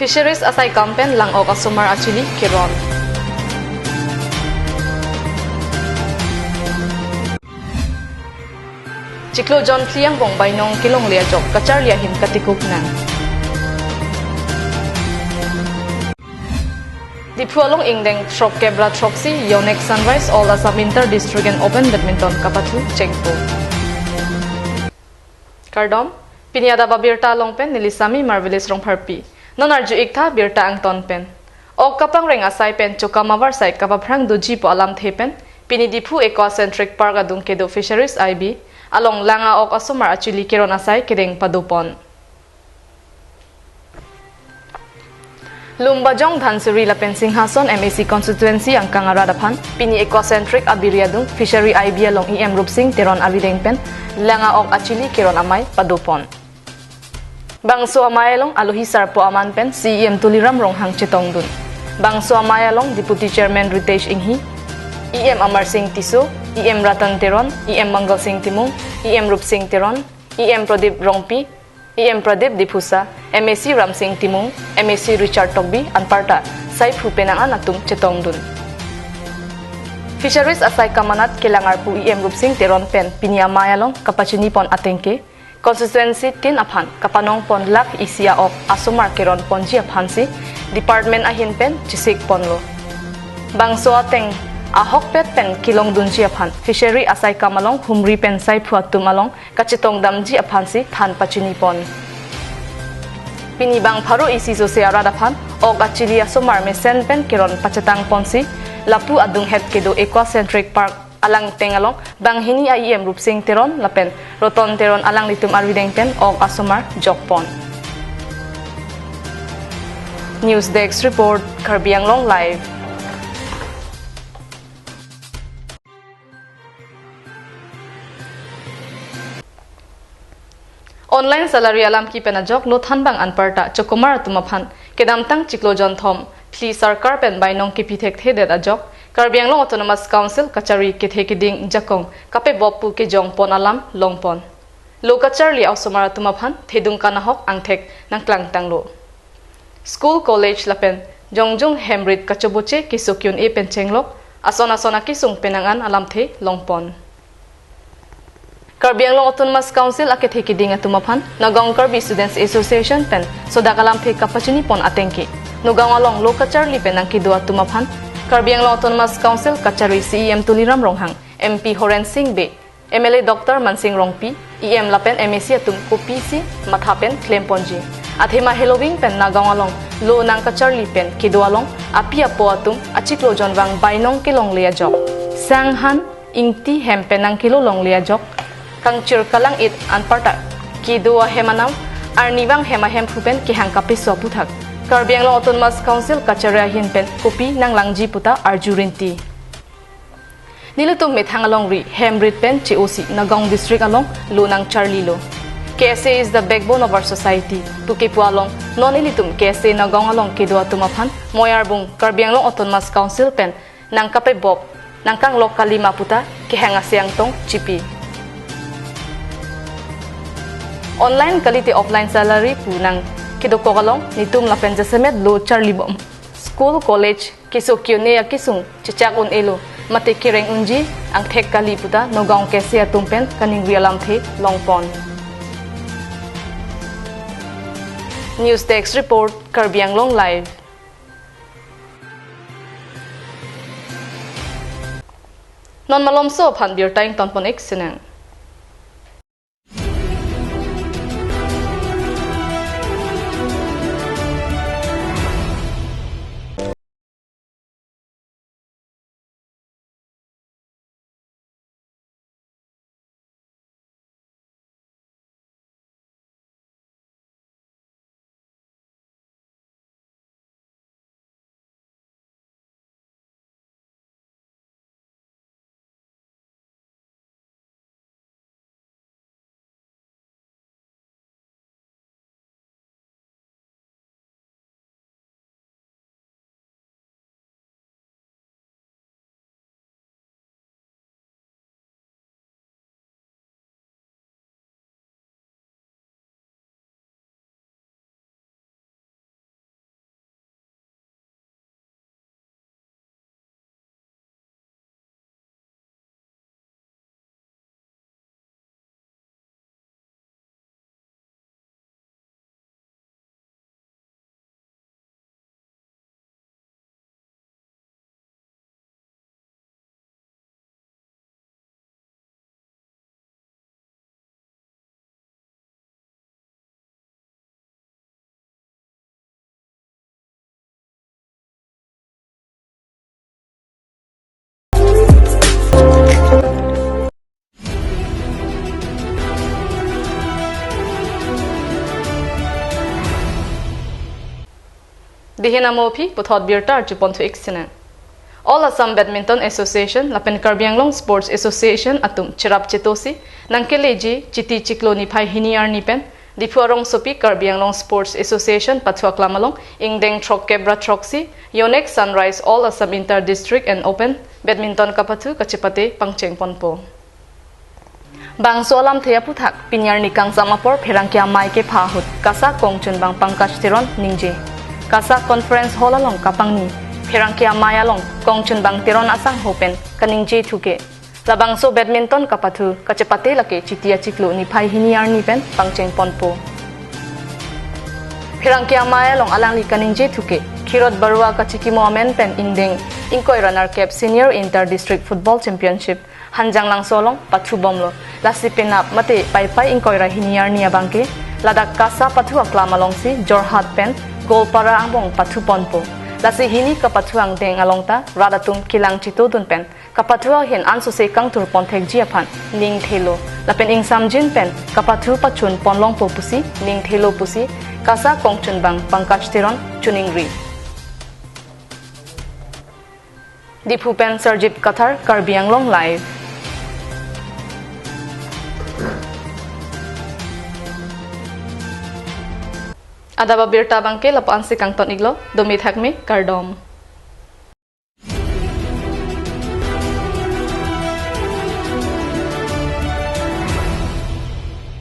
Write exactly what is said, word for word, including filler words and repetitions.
Fisheries asaikam pen lang-ok asomar achili keron. Chiklo jon phli angbong bainong kelongle ajok kacharli ahin katikuk nang. Diphu along ingdeng throkkep ra throksi Yonex Sunrise All Assam Inter District and Open Badminton kapathu chengpo. Kardom, pini adap abirta along pen neli Sami Marvelous Rongpharpi. Non arju-ik tha birta angton pen. Ok kapangreng asai pen chokam avarsai kapaphrang doji pu alamthe pen, pini Diphu Aquacentric Park adung kedo Fisheries I B along lang a-ok asomar achili keron asai kedeng padopon. Lumbajong, Dhansiri lapen Singhason M A C constituency angkang arat aphan pini Aquacentric abiri adung Fishery I B along E M Rupsing Teron arideng pen lang a-ok achili keron amei padopon. Bangso amei along alohi sarpo aman pen C E M Tuliram Ronghang chetongdun. Bangso amei along Deputy Chairman Ritesh Inghi, E M Amarsing Tisso, E M Ratan Teron, E M Mangalsing Timung, E M Rupsing Teron, E M Pradip Rongpi, E M Pradip Diphusa, M A C Ramsing Timung, M A C Richard Tokbi anparta saiphu penang an atum chetongdun. Fisheries asaikam anat kelang arpu E M Rupsing Teron pen pini amei along kapachinipon atengke, constituency tin aphan kapanongpon lakh isi a-ok asomar keronponji aphansi department ahin pen chesikponlo. Bangso ateng ahokpet pen kelongdunji aphan Fishery asaikam along humri pen saiphu atum along kachetongdamji aphansi than pachinipon. Pini bang pharo isi sose arat aphan ok achili asomar mesen pen keron pachetangponsi lapu adunghet kedo Aquacentric Park alangteng along banghini a-E M Rupsing Teron lapen Roton Teron alanglitum arideng pen ok asomar jokpon. News Desk Report, Karbi Anglong Live. Online salary alam kipen ajok lo thanbang anparta chokomar atum aphan kedamtang chiklo jonthom phli sarkar pen bainong kipi thekthedet ajok Karbi Anglong Autonomous Council kachari kethe keding jakong kapebop pu kejongpon alam longpon. Lo kacharli a-osomar atum aphan thedung kanahok angthek nangklangtanglo. School, college lapen jongjung hemrit kachoboche keso ke-un-e pen chenglok ason ason akesung penang an alamthe longpon. Karbi Anglong Autonomous Council akethe keding atum aphan Nagaon Karbi Students Association pen sodak alamthe kapachinipon atengke, Nagaon along lo kacharli pen nangkedo atum aphan Karbi Anglong Autonomous Council kachari C E M Tuliram Ronghang, M P Horen Sing Bey, M L A Doctor Mansing Rongpi, E M lapen M A C atum kopisi matha pen klemponji. Athema heloving pen Nagaon along lo nangkacharli pen kedo along api apo atum achiklo jonvang bainong kelongle ajok, sang han ingti hem pen nangkelo longle ajok, kangchir kalang-it anparta kedo ahem anam arnivang hem ahemphu pen kehang kapeso aphuthak Karbi Anglong Autonomous Council kachari ahin pen kopi nanglangji puta arju rinti. Nelitum methang alongri hemrit pen che-osi Nagaon District along lo nangcharlilo. K S A is the backbone of our society pu kepu along non ilitum K S A Nagaon along kedo atum aphan Moyarbung Karbi Anglong Autonomous Council pen nangkapebop nangkanglok kali ma puta kehang ase angtong chipi. Online kalite offline salary pu nangkedokok along netum lapen jasemet lo charlibom. School, college, keso ke-un-e akesung chechak un-elo mate kereng unji angthek kali puta Nagaon K S A atum pen kaningri alamthe longpon. News Desk Report, Karbi Anglong Live. Non malomso aphan birta ingtonpon-ik sinang. Dihin amo aphi puthot birta arjupon thu ik sine. All Assam Badminton Association lapen Karbi Anglong Sports Association atum cherap chetosi nangkeleji Chiti chiklo niphai hini arni pen Diphu arongsopi Karbi Anglong Sports Association pathu aklam along ingdeng throkkep ra throksi Yonex Sunrise All Assam Inter District and Open Badminton kapathu kachepate pangcheng ponpo. Bangso alamthe aphuthak pini arni kangsam apor pherangke amei kepha ahut KASA kongchunbang Pankaj Teron ningje. KASA Conference Hall along kapangni pherangke amei along kongchunbang Teron asangho pen kaningje thuke, labangso badminton kapathu kachepate lake Chiti achiklo niphai hini arni pen pangcheng ponpo. Pherangke amei along alangli kaningje thuke, Khirot Barua kachikimo amen pen ingdeng ingkoi ra nerkep Senior Inter District Football Championship Hanjanglangso along pathubomlo. Lasi penap mate Paipai ingkoi ra hini arni abangke ladak KASA pathu aklam alongsi Jorhat pen Goalpara angbong pathu ponpo. Lasi hini kapathu angdeng along ta rat atum kelang chitodun pen kapathu ahin ansose kangthur ponthekji aphan ningthelo. Lapen ingsamjin pen kapathu pachun ponlongpo pusi ningthelo pusi KASA kongchunbang Pankaj Teron choningri. Diphu pen Sarjip Kathar, Karbi Anglong Live. Adap abirta abangke lapu-ansi kangton iklo, dome thakme, kardom.